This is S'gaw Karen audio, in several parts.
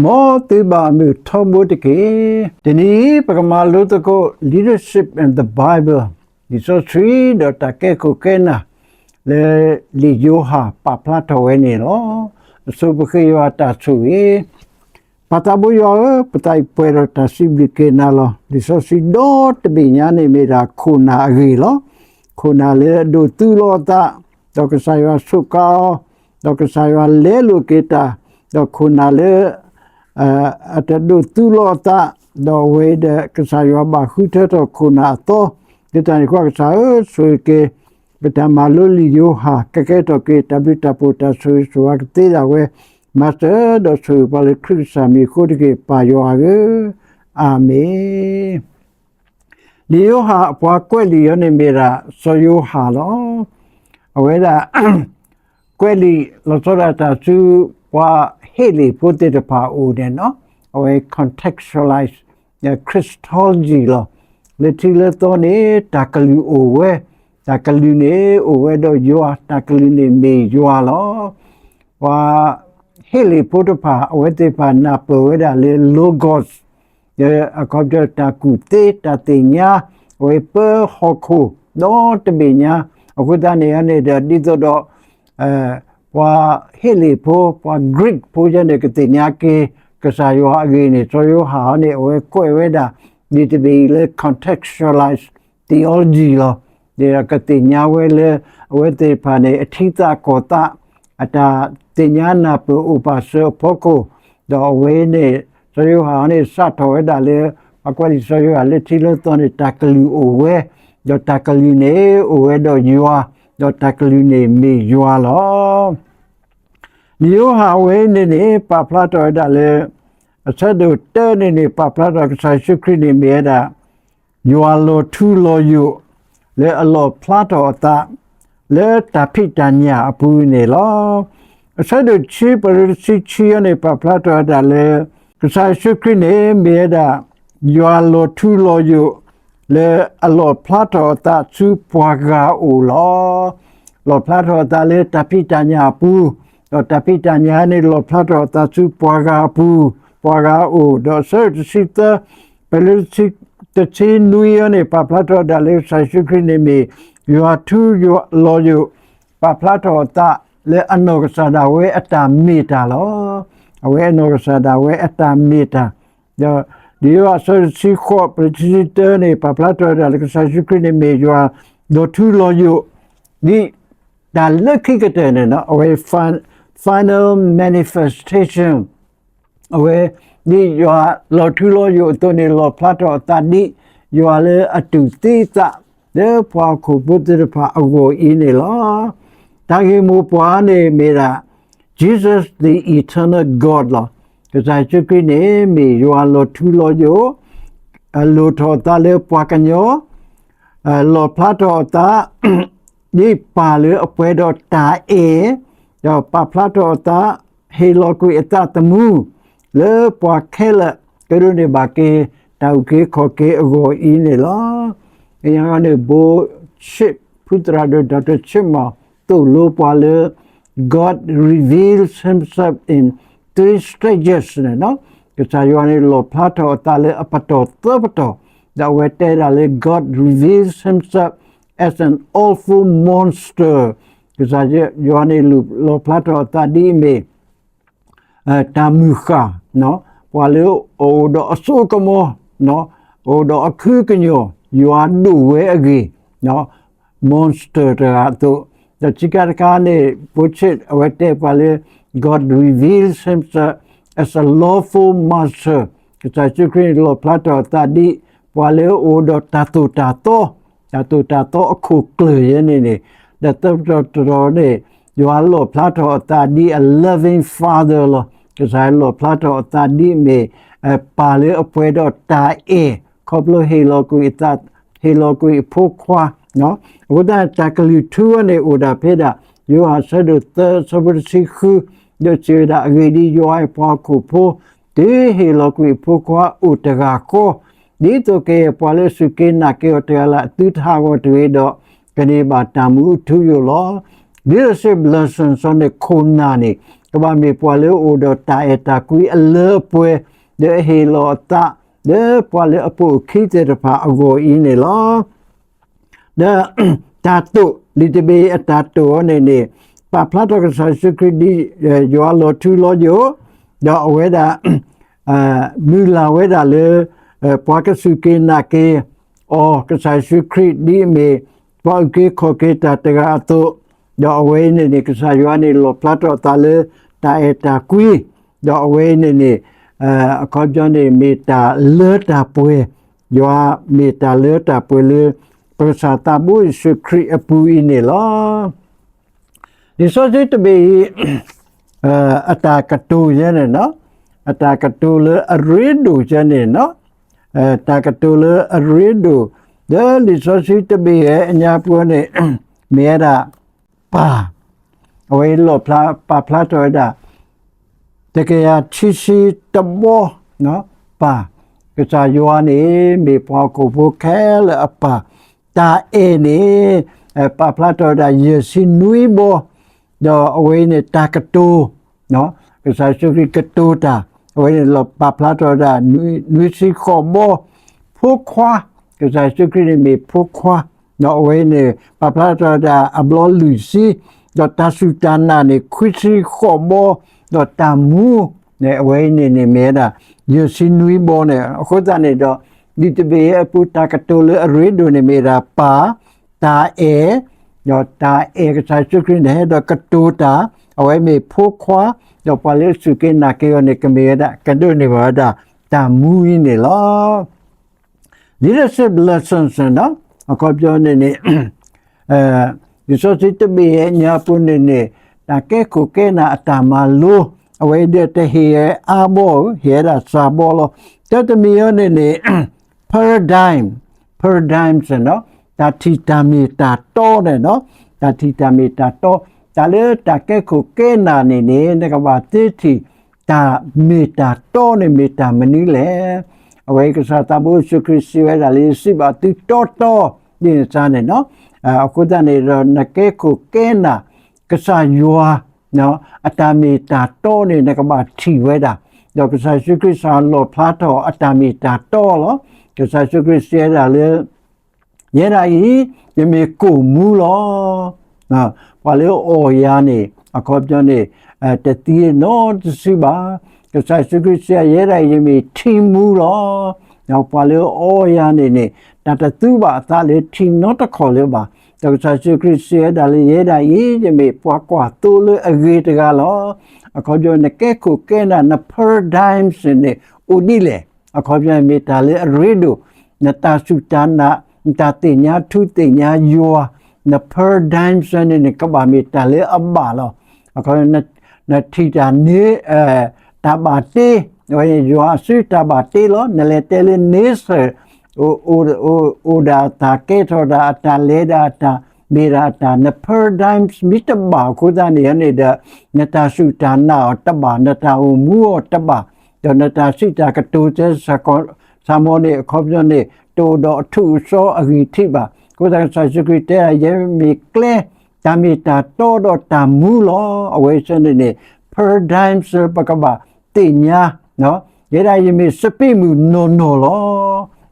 မ်သုဘၣ်မုၢ်ထီဘိတက့ၢ်. တနံၤအံၤ ပကမၤလိသကိး Leadership and the Bible လံာ်စီဆှံဒီးတၢ်ကဲခိၣ်ကဲနၢ် လၢလံာ်ယိၤဟၣ်ပာ်ဖျါထီၣ်ဝဲန့ၣ်လီၤ. အဆိပဃ့ယွၤတၢ်ဆိၣ်ဂ့ၤ. ပၢ်သးဘိယွၤဧၢ, ပသးအံၤပှဲၤဒီးတၢ်စံးဘျုးက့ၤနၤလီၤ. လံာ်စီဆှံဒီတဘ့ၣ်ညါန့ၣ်မ့ၢ်ဒၣ်ခိၣ်နၢ်အဂ့ၢ်လီၤ. ခိၣ်နၢ်လၢအဒိးသူလီၤအသး, ဒီးကစၢ်ယွၤစူးကါအီၤ, ဒီးကစၢ်ယွၤလဲလိာ်က့ၤတၢ်, ဒီးခိၣ်နၢ်လၢ အတဒိးသူလီၤအသး, ဒီးအဝဲဒီးကစၢ်ယွၤဘၣ်ဃုထၢထီၣ်ခိၣ်နၢ်အသီ, ဒ်တၢ်န့ၣ်ကွၢ်ကစၢ်ဧၢ, ဆိၣ်ဂ့ၤက့ၤ ပတၢ်မၤလိလံာ်ယိၤဟၣ် ကကဲထီၣ်က့ၤ တၢ်ဘျုးတၢ်ဖှိၣ်တၢ်ဆိၣ်ဂ့ၤဆိၣ်ဝါကသ့ဒၣ်ဝဲ, မၤစၢၤဒီးဆိၣ်ဂ့ၤပှၤလၢခရံာ်ကစၢ်မံၤအဃိတက့ၢ် ပၢ်ယွၤဧၢ, အၤမ့ၣ်. လံာ်ယိၤဟၣ်အပှၤကွဲးလံာ်အီၤန့ၣ်မ့ၢ်ဒၣ်စီၤယိၤဟၣ်လီၤ. အဝဲဒၣ် ကွဲးလံာ်လီၤဆီဒၣ်တၢ်ဆူ ပှၤဟ့လ့ၣ်ဖိသ့ၣ်တဖၣ်အအိၣ်န့ၣ်, အဝဲ contextualize Christology လီၤ. လၢထံလၢသီန့ၣ် တၢ်ကလုၢ်အိၣ်ဝဲ, တၢ်ကလုၢ်န့ၣ်အိၣ်ဝဲဒီးယွၤ, တၢ်ကလုၢ်န့ၣ်မ့ၢ်ယွၤလီၤ. ပှၤဟ့လ့ၣ်ဖိတဖၣ် အဝဲသ့ၣ်တဖၣ်နၢ်ပၢၢ်ဝဲဒၣ်လၢ logos အခီပညီတၢ်ကူၣ်သ့ တၢ်သ့ၣ်ညါ, အဝဲပၢဟီၣ်ခိၣ်ဒီတဘ့ၣ်ညါ, အဃိသတးန့ၣ်န့ၣ်ဒီး ဒ်သိးဒီး ပှၤဟ့လ့ၣ်ဖိ ပှၤ Greek ဖိယဲန့ၣ်ကသ့ၣ်ညါက့ၤ ကစၢ်ယွၤအဂ့ၢ်န့ၣ် စီၤယိၤဟၣ်န့ၣ် အဝဲကွဲးဝဲဒၣ် ဒ်တဘ့ၣ်အံၤလၢ contextualize theology လီၤ. ဒီးကသ့ၣ်ညါဝဲလၢ အဝဲသ့ၣ်တဖၣ်န့ၣ် အထံသးကီၢ်သး အတၢ်သ့ၣ်ညါနၢ်ပၢၢ်အိၣ်ပာ်စၢၤအဖီခိၣ်, ဒီးအဝဲန့ၣ် စီၤယိၤဟၣ်န့ၣ် စးထီၣ်ဝဲဒၣ်လၢ ပှၤကွဲးလံာ်စီၤယိၤဟၣ်လၢထံလၢသီန့ၣ် တၢ်ကလုၢ်အိၣ်ဝဲ, ဒီးတၢ်ကလုၢ်န့ၣ်အိၣ်ဝဲဒီးယွၤ, ဒီးတၢ်ကလုၢ်န့ၣ်မ့ၢ်ယွၤလီၤ. လံာ်ယိၤဟၣ်အဝဲန့ၣ်န့ၣ် ပာ်ဖျါထီၣ်ဝဲဒၣ်လၢ အဆၢဒိၣ်တၢန့ၣ်န့ၣ် ပာ်ဖျါထီၣ်ကစၢ်ယ့ၣ်ၡူးခရံာ်န့ၣ်မ့ၢ်ဝဲဒၣ် ယွၤလီၤထူလီၤယိာ် လၢအလီၣ်ဖျါထီၣ်အသး လၢတၢ်ဖံးတၢ်ညၣ်အပူၤန့ၣ်လီၤ. အဆၢဒိၣ်တဆံ ပှဲၤလၢတဆံခံအံၤန့ၣ် ပာ်ဖျါထီၣ်ဝဲဒၣ်လၢ ကစၢ်ယ့ၣ်ၡူးခရံာ်န့ၣ် မ့ၢ်ဝဲဒၣ် ယွၤလီၤထူလီၤယိာ် လၢအလီၣ်ဖျါထီၣ်အသးဆူပှၤဂၤအအိၣ်လီၤ. လီၣ်ဖျါထီၣ်အသးလၢတၢ်ဖံးတၢ်ညၣ်အပူၤ, ဒီးတၢ်ဖံးတၢ်ညၣ်န့ၣ် လီၣ်ဖျါထီၣ်အသးဆူပှၤဂၤအပူၤ, ပှၤဂၤအအိၣ်, ဒီးအဆၢဒိၣ်တဆံသၢ ပှဲၤလၢတဆံနွံအံၤန့ၣ် ပာ်ဖျါထီၣ်ဝဲဒၣ်လၢကစၢ်ယ့ၣ်ၡူးခရံာ်န့ၣ်မ့ၢ် ယွၤထူယွၤလီၤယိာ် ပာ်ဖျါထီၣ်အသးလၢအနီၢ်ကစၢ်ဒၣ်ဝဲအတၢ်မ့ၢ်တၢ်လီၤ. အဝဲအနီၢ်ကစၢ်ဒၣ်ဝဲအတၢ်မ့ၢ်တၢ်, ဒီးလံာ်ယိၤဟၣ်အဆၢဒိၣ်တဆံဃိး ပှဲၤလၢတဆံတၢန့ၣ် ပာ်ဖျါထီၣ်ဝဲဒၣ်လၢကစၢ်ယ့ၣ်ၡူးခရံာ်န့ၣ်မ့ၢ်ယွၤလီၤထူလီၤယိာ် ဒ်တၢ်လၢခံကတၢၢ်န့ၣ် အဝဲ final manifestation အဝဲ ဒ်ယွၤလီၤထူလီၤယိာ်အသိးန့ၣ် လီၣ်ဖျါထီၣ်အသးဒ်ယွၤလၢအတူၢ်သံအသး လၢပှၤဟီၣ်ခိၣ်ဖိသ့ၣ်တဖၣ်အဂီၢ်အံၤန့ၣ်လီၤ. တၢ်ဂ့ၢ်မိၢ်ပှၢ်န့ၣ်မ့ၢ်ဒၣ် Jesus the eternal God လီၤ. ကစၢ်ယ့ၣ်ၡူးခရံာ်န့ၣ် မ့ၢ်ယွၤလီၤထူလီၤယိာ်, အလိၣ်ထီၣ်အသးလၢပှၤကညီ, လီၣ်ဖျါထီၣ်အသး ဒ်ပၢ်လၢအပှဲၤဒီးတၢ်အဲၣ်, ဒီးပာ်ဖျါထီၣ်အသး ဟ့ၣ်လီၤကွံာ်အသးသမူ လၢပှၤခဲလၢာ် ကဒိးန့ၢ်ဘၣ်က့ၤ တၢ်အုၣ်က့ၤခီၣ်က့ၤအဂီၢ်အံၤန့ၣ်လီၤ. အန့ၣ် ဘိးဆ့ၣ် ဖုသရၣ်ဒိၣ် Doctor Chitmon သိၣ်လိပှၤလၢ God reveals himself in three stages န့ၣ်, ကစၢ်ယွၤန့ၣ် လီၣ်ဖျါထီၣ်အသးလၢအပတီၢ်သၢပတီၢ်, ဒီးအဝဲတဲဒၣ်လၢ God reveals himself as an awful monster ကစၢ်ယွၤန့ၣ် လီၣ်ဖျါထီၣ်အသးဒ်အမ့ၢ် တၢ်မုၢ်ဃၢ်, ပှၤလၢအအိၣ်ဒီးအစိအကမီၤ, အအိၣ်ဒီးအခုကညီၤ, ယွၤဒိၣ်ဝဲအဂ့ၢ်, monster တဂၤအသိး, ဒီးခံခါတခါန့ၣ် ဘိးဆ့ၣ် အဝဲတဲပှၤလၢ God reveals himself as a lawful master ကစၢ်ယ့ၣ်ၡူးခရံာ်န့ၣ် လီၣ်ဖျါထီၣ်အသးဒ် ပှၤလၢအအိၣ်ဒီးတၢ်သိၣ်တၢ်သီ, တၢ်သိၣ်တၢ်သီအခိၣ်ကျၢၢ်ယဲန့ၣ်န့ၣ်, ဒီးသၢပတီၢ်တတီၤန့ၣ် ယွၤလီၣ်ဖျါထီၣ်အသးဒ်အ loving father လီၤ. ကစၢ်ယွၤလီၣ်ဖျါထီၣ်အသးဒ်အမ့ၢ် ပၢ်လၢအပှဲၤဒီးတၢ်အဲၣ် ခီဖျိဟ့ၣ်လီၤကွံာ်အသး, ဟ့ၣ်လီၤကွံာ်အဖိခွါ, အဃိသတးန့ၣ် တၢ်ကလုၢ်ထူအံၤန့ၣ် အိၣ်ဒၣ်ဖဲဒၣ် ယိၤဟၣ်အဆၢဒိၣ်သၢ အဆၢဖိတဆံဃု, ဒီးစံးဝဲဒၣ် အဂ့ၢ်ဒ်အံၤ ယွၤအဲၣ်ပှၤဟီၣ်ခိၣ်ဖိ တုၤဟ့ၣ်လီၤကွံာ်အဖိခွါအိၣ်တဂၤဃီ, ဒ်သိးကယဲၢ်ပှၤလၢအစူၢ်က့ၤနာ်က့ၤအီၤတဂၤလၢ် သုတဟးဂီၤတဂ့ၤဒီး ကန့ၢ်ဘၣ်တၢ်မူအထူအယိာ်လီၤ. leadership lesson စီန့ၣ် ခိၣ်နၢ်န့ၣ် ကဘၣ်မ့ၢ်ပှၤလၢအအိၣ်ဒီးတၢ်အဲၣ်တၢ်ကွံအလၢအပှဲၤ, ဒီးအဟ့ၣ်လီၤအသး လၢပှၤလၢအပိာ်အခံသ့ၣ်တဖၣ်အဂီၢ်အံၤန့ၣ်လီၤ. ဒီးတၢ်တိာ် လံာ်တဘ့ၣ်အတၢ်တိာ်အီၤန့ၣ်န့ၣ် ပာ်ဖျါထီၣ်ကစၢ်ယ့ၣ်ၡူးခရံာ်ဒ်ယွၤလီၤထူလီၤယိာ်, ဒီးအဝဲဒၣ် မုၢ်လၢ်ဝဲဒၣ်လၢ ပှၤကစူၢ်က့ၤနာ်က့ၤအီၤ ကစၢ်ယ့ၣ်ၡူးခရံာ်ဒ်အမ့ၢ် ပှၤအုၣ်က့ၤခီၣ်က့ၤတၢ်တဂၤအသိး, ဒီးအဝဲအံၤန့ၣ်န့ၣ် ကစၢ်ယွၤန့ၣ်လီၣ်ဖျါထီၣ်အသးလၢတၢ်အဲၣ်တၢ်ကွံ, ဒီးအဝဲအံၤန့ၣ်န့ၣ် အခီပညီန့ၣ် မ့ၢ်တၢ်လၢတၢ်ပှဲၤ, ယွၤမ့ၢ်တၢ်လၢတၢ်ပှဲၤလၢ ပကစၢ်သးဘိယ့ၣ်ၡူးခရံာ်အပူၤအံၤန့ၣ်လီၤ. လံာ်စီဆှံတဘ့ၣ်အံၤ အတၢ်ကတိၤယဲန့ၣ်, အတၢ်ကတိၤလၢအရ့ဒိၣ်ယဲန့ၣ်, တၢ်ကတိၤလၢအရ့ဒိၣ်, ဒီးလံာ်စီဆှံတဘ့ၣ်အံၤအညါပူၤန့ၣ် မ့ၢ်ဝဲဒၣ် ပၢ်, အဝဲအံၤလီၣ်ဖျါ ပာ်ဖျါထီၣ်ဝဲဒၣ် တကယၤခံဆံတဘီ, ပၢ်, ကစၢ်ယွၤန့ၣ် မ့ၢ်ပှၤဟီၣ်ခိၣ်ဖိခဲလၢာ်အပၢ်, တၢ်အဲၣ်န့ၣ် ပာ်ဖျါထီၣ်ဝဲဒၣ်ယဲၢ်ဆံနွံဘီ, ဒီးအဝဲအံၤန့ၣ် တၢ်ကတိၤ ကစၢ်ယ့ၣ်ၡူးခရံာ်ကတိၤတၢ်, အဝဲန့ၣ်လီၤပာ်ဖျါထီၣ်ဝဲဒၣ် နွံဆံဃိးဘီ, ဖိခွါ, ကစၢ်ယ့ၣ်ၡူးခရံာ်န့ၣ်မ့ၢ်ဖိခွါ, ဒီးအဝဲအံၤန့ၣ် ပာ်ဖျါထီၣ်ဝဲဒၣ်အဘျီလွံၢ်ဆံ, ဒီးတၢ်စူၢ်တၢ်နာ်န့ၣ် ခွံဆံဃိးဘီ, ဒီးတၢ်မူန့ၣ် အဝဲအံၤန့ၣ်န့ၣ်မ့ၢ်ဝဲဒၣ် ယဲၢ်ဆံနွံဘီန့ၣ်, အဃိသတးန့ၣ်ဒီး လံာ်တဘ့ၣ်အံၤအပူၤတၢ်ကတိၤလၢအရ့ဒိၣ်န့ၣ်မ့ၢ်ဝဲဒၣ်ပၢ်, တၢ်အဲၣ်, ဒီးတၢ်အဲၣ်ကစၢ်ယ့ၣ်ၡူးခရံာ်န့ၣ် ဟဲဒီးကတိၤတၢ်, အဝဲမ့ၢ်ဖိခွါ, ဒီးပှၤလၢအစူၢ်က့ၤနာ်က့ၤအီၤန့ၣ် ကမ့ၢ်ဝဲဒၣ် ကဒိးန့ၢ်ဘၣ်ဝဲဒၣ် တၢ်မူအံၤန့ၣ်လီၤ. Leadership lessons န့ၣ်, အခီပညီန့ၣ်န့ၣ် လံာ်စီဆှံတဘ့ၣ်အံၤအညါပူၤန့ၣ်န့ၣ် တၢ်ကဲခိၣ်ကဲနၢ်အတၢ်မၤလိ, အဝဲအံၤဒီးတဟ့ၣ်အါဘီဧိၤ, ဟ့ၣ်ဝဲဒၣ်စှၤဘီလီၤ. တၢတမံၤအံၤန့ၣ်န့ၣ် paradigm, paradigm န့ၣ်, တၢ်ထံၣ်တၢ်မ့ၢ်တၢ်တီန့ၣ်, တၢ်ထံၣ်တၢ်မ့ၢ်တၢ်တီ, တၢ်လၢတၢ်ကဲခိၣ်ကဲနၢ်န့ၣ်န့ၣ် နကဘၣ်သ့ထံၣ်တၢ်မ့ၢ်တၢ်တီန့ၣ်မ့ၢ်တၢ်မနုၤလဲၣ်. အဝဲကစၢ်သးဘိယ့ၣ်ၡူးခရံာ်စံးဝဲဒၣ်လၢ ယစံးဘၣ်သုတီတီ ဒ်န့ၣ်စ့ၢ်န့ၣ်, အဃိသတးန့ၣ်ဒီး နကဲခိၣ်ကဲနၢ် ကစၢ်ယွၤ အတၢ်မ့ၢ်တၢ်တီန့ၣ် နကဘၣ်ထံၣ်ဝဲဒၣ်, ဒီးကစၢ်ယ့ၣ်ၡူးခရံာ်စ့ၢ်လီၣ်ဖျါထီၣ်အတၢ်မ့ၢ်တၢ်တီလီၤ. ကစၢ်ယ့ၣ်ၡူးခရံာ်စံးဝဲဒၣ်လၢ ယဲဒၣ်အံၤ ယမ့ၢ်ကိၣ်မူလီၤ. ပှၤလၢအီၣ်ယၤန့ၣ် အခီပညီန့ၣ် တသံနီတစုဘၣ်. ကစၢ်ယ့ၣ်ၡူးခရံာ်စံး ယဲဒၣ်အံၤ ယမ့ၢ်ထံမူလီၤ. ပှၤလၢအီယၤန့ၣ်န့ၣ် တၢ်တသူဘၣ်အသးလၢထံနီတခီၣ်လၢၤဘၣ်. ဒီးကစၢ်ယ့ၣ်ၡူးခရံာ်စံးဝဲဒၣ်လၢ ယဲဒၣ်အံၤ ယမ့ၢ်ပှၤကွၢ်သိလၢအဂ့ၤတဂၤလီၤ. အခီပညီ နကဲခိၣ်ကဲနၢ် န paradigms န့ၣ် အိၣ်ဒ်လဲၣ်. အခီပညီမ့ၢ်တၢ်လၢအရ့ဒိၣ်, နတၢ်စူၢ်တၢ်နာ်, နတၢ်သ့ၣ်ညါထူသ့ၣ်ညါယွၤ, န paradigms န့ၣ်န့ၣ် ကဘၣ်မ့ၢ်တၢ်လၢအဘၣ်လီၤ. အခီပညီ နထံၣ်တၢ်န့ၣ် တၢ်ဘၣ်တ့, အဝဲန့ၣ်ယွၤအစုတၢ်ဘၣ်တ့လီၤ. နလဲၤတဲလၢ nature အိၣ်ဒၣ်အတၢ်ကဲထီၣ်ဒၣ်အတၢ်လဲၤဒၣ်အတၢ်မ့ၢ်ဒၣ်အတၢ် န paradigms မ့ၢ်တဘၣ်အဃိသတးန့ၣ်န့ၣ်ဒီး နတၢ်စူၢ်တၢ်နာ်အီၤတဘၣ်, နတၢ်အိၣ်မူအီၤတဘၣ်, ဒီးနတၢ်စံးတၢ်ကတိၤတဲ ဆၢကတီၢ်န့ၣ် အခီပညီန့ၣ် တအိၣ်ဒီးအထူးအစီအဂံၢ်ထံးဘၣ်. အဃိသတးကစၢ်ယ့ၣ်ၡူးခရံာ်တဲဒၣ် ယမ့ၢ်ကျဲ တၢ်မ့ၢ်တၢ်တီဒီးတၢ်မူလီၤ. အဝဲစ့ၢ်န့ၣ်န့ၣ် paradigms ပကဘၣ်သ့ၣ်ညါ, ယဲဒၣ်ယမ့ၢ်စပံးမုၢ်နီၢ်နီၢ်လီ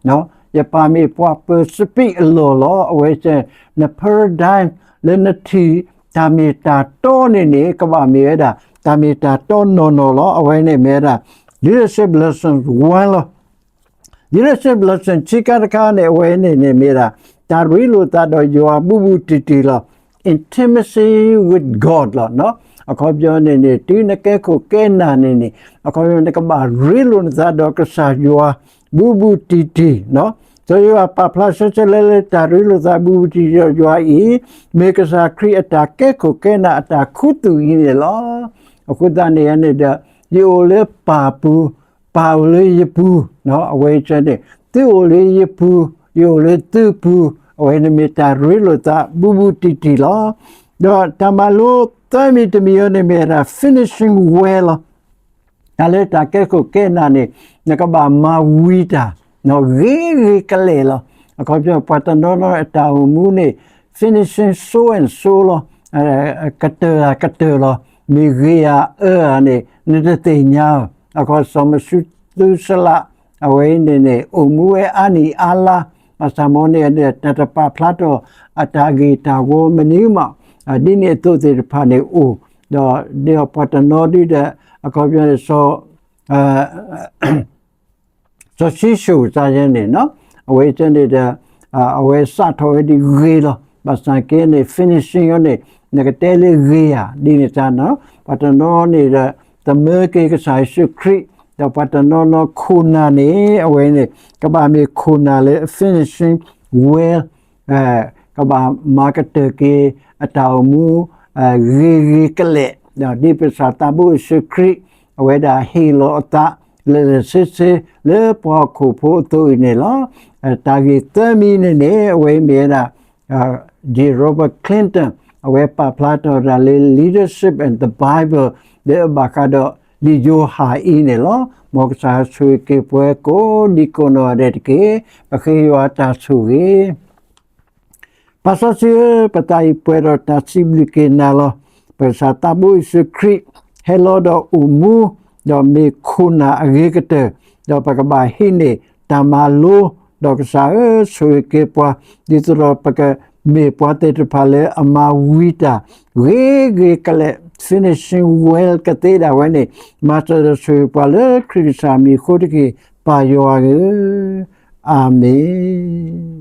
ၤ. ယပၢ်မ့ၢ်ပှၤပၢၤစပံးအလီၢ်လီၤ. အဝဲစ့ၢ် န paradigm လၢနထံၣ်တၢ်မ့ၢ်တၢ်တီန့ၣ်န့ၣ် ကဘၣ်မ့ၢ်ဝဲဒၣ် တၢ်မ့ၢ်တၢ်တီနီၢ်နီၢ်လီၤ. အဝဲန့ၣ်မ့ၢ်ဝဲဒၣ် leadership lesson one လီၤ. leadership lesson ခံခါတခါန့ၣ် အဝဲန့ၣ်န့ၣ်မ့ၢ်ဒၣ် တၢ်ရ့လိာ်သးဒီးယွၤဘူးဘူးတံၢ်တံၢ်လီၤ. intimacy with God လီၤ. အခီပညီန့ၣ်န့ၣ် တုၤနကဲခိၣ်ကဲနၢ်န့ၣ်န့ၣ် အခီပညီနကဘၣ်ရ့လိာ်နသးဒီးကစၢ်ယွၤ ဘူးဘူးတံၢ်တံၢ်, စီၤယိၤဟၣ်ပာ်ဖျါဆၢဆၢလၢလၢ တၢ်ရ့လိာ်သးဘူးဘူးတံၢ်တံၢ်ဒီးယွၤအံၤ မ့ၢ်ကစၢ်ခရံာ်အတၢ်ကဲခိၣ်ကဲနၢ်အတၢ်ခူသူၣ်အံၤန့ၣ်လီၤ. အဃိသတးန့ၣ်န့ၣ်ဒီး ယအိၣ်လၢပၢ်ပူၤ, ပၢ်အိၣ်လၢယပူၤ, အဝဲစ့ၢ်န့ၣ် သုအိၣ်လၢယပူၤ, ယအိၣ်လၢသုပူၤ, အဝဲန့ၣ်မ့ၢ်တၢ်ရ့လိာ်သးဘူးဘူးတံၢ်တံၢ်လီၤ. ဒီးတၢ်မၤလိသၢမံၤတမံၤအံၤန့ၣ်မ့ၢ်ဝဲဒၣ် finishing well လီၤ. တၢ်လၢတၢ်ကဲခိၣ်ကဲနၢ်န့ၣ် နကဘၣ်မၤဝံၤတၢ် ဂ့ၤဂ့ၤကလဲာ်လီၤ. အခီပညီ ပှၤတနီၤနီၤအတၢ်အိၣ်မူန့ၣ် finishing so and so လီၤ. ကတၢၢ်ဧါကတၢၢ်လီၤ, မ့ၢ်ဂ့ၤဧါအၢဧါန့ၣ် နတသ့ၣ်ညါဧါ. အခီ စီၤမသူစလး အဝဲအံၤန့ၣ်န့ၣ် အိၣ်မူဝဲအါနံၣ်အါလါ, ဘၣ်ဆၣ်မ်န့ၣ် တၢ်တပာ်ဖျါထီၣ်အတၢ်ဂ့ၢ်တၢ်ဝီမနုၤမး, ဒ်န့ၣ်အသိးသ့ၣ်တဖၣ်န့ၣ်အိၣ်, ဒီးဒ်ပှၤတနီၤဒုဒီး အခီပညီန့ၣ် စီၤ စီၤၡံၣ်စိၣ်တၢ်ယဲန့ၣ် အဝဲအံၤန့ၣ်ဒီး အဝဲစးထီၣ်ဝဲဒ်ဂ့ၤလီၤ. ဘၣ်ဆၣ်က့န့ၣ် finishing အီၤန့ၣ် နကတဲလၢဂ့ၤဧါ ဒ်န့ၣ်တၢ်နီၤ. ပှၤတနီၤန့ၣ်ဒီး တမၢက့ၤကစၢ်ယ့ၣ်ၡူးခရံာ်, ဒီးပှၤတနီၤနီၤခိၣ်နၢ်န့ၣ် အဝဲန့ၣ် ကဘၣ်မ့ၢ်ခိၣ်နၢ်လၢ finishing well ကဘၣ်မၤကတၢၢ်က့ၤအတၢ်အိၣ်မူ ဂ့ၤဂ့ၤကလဲာ်, ဒ်ပကစၢ်သးဘိယ့ၣ်ၡူးခရံာ် အဝဲဒၣ်ဟ့ၣ်လီၤအသး လၢာ်လၢာ်ဆ့ဆ့ လၢပှၤဟီၣ်ခိၣ်ဖိအသိးအံၤန့ၣ်လီၤ. တၢ်ဂ့ၢ်သၢမံၤန့ၣ်န့ၣ် အဝဲမ့ၢ်ဝဲဒၣ် J Robert Clinton အဝဲပာ်ဖျါထီၣ်တၢ်လၢ Leadership and the Bible လၢအဘၣ်ဃးဒီးလံာ်ယိၤဟၣ်အံၤန့ၣ်လီၤ. မ်ကစၢ်ဆိၣ်ဂ့ၤက့ၤပှၤကိးဒံကိးနီၢ်ဂၤဒဲးတက့ၢ်. ပဃ့ယွၤတၢ်ဆိၣ်ဂ့ၤ ပၢ်စီဆှံဧၢ, ပသးအံၤပှဲၤဒီးတၢ်စံးဘျုးက့ၤနၤလီၤ. ပကစၢ်သးဘိယ့ၣ်ၡူးခရံာ် ဟဲလီၤဒီးအိၣ်မူ, ဒီးမ့ၢ်ခိၣ်နၢ်အဂ့ၤကတၢၢ်, ဒီးပကဘၣ်ဟံးန့ၢ်တၢ်မၤလိ, ဒီးကစၢ်ဧၢ, ဆိၣ်ဂ့ၤက့ၤပှၤ ဒ်သိးဒီးပကမ့ၢ်ပှၤသ့ၣ်တဖၣ်လၢအမၤ ဝံၤတၢ် ဂ့ၤဂ့ၤကလဲာ် finishing well ကသ့ဒၣ်ဝဲန့ၣ်, မၤစၢၤဒီးဆိၣ်ဂ့ၤပှၤလၢခရံာ်ကစၢ်မံၤအဃိတက့ၢ်, ပၢ်ယွၤဧၢ, အၤမ့ၣ်.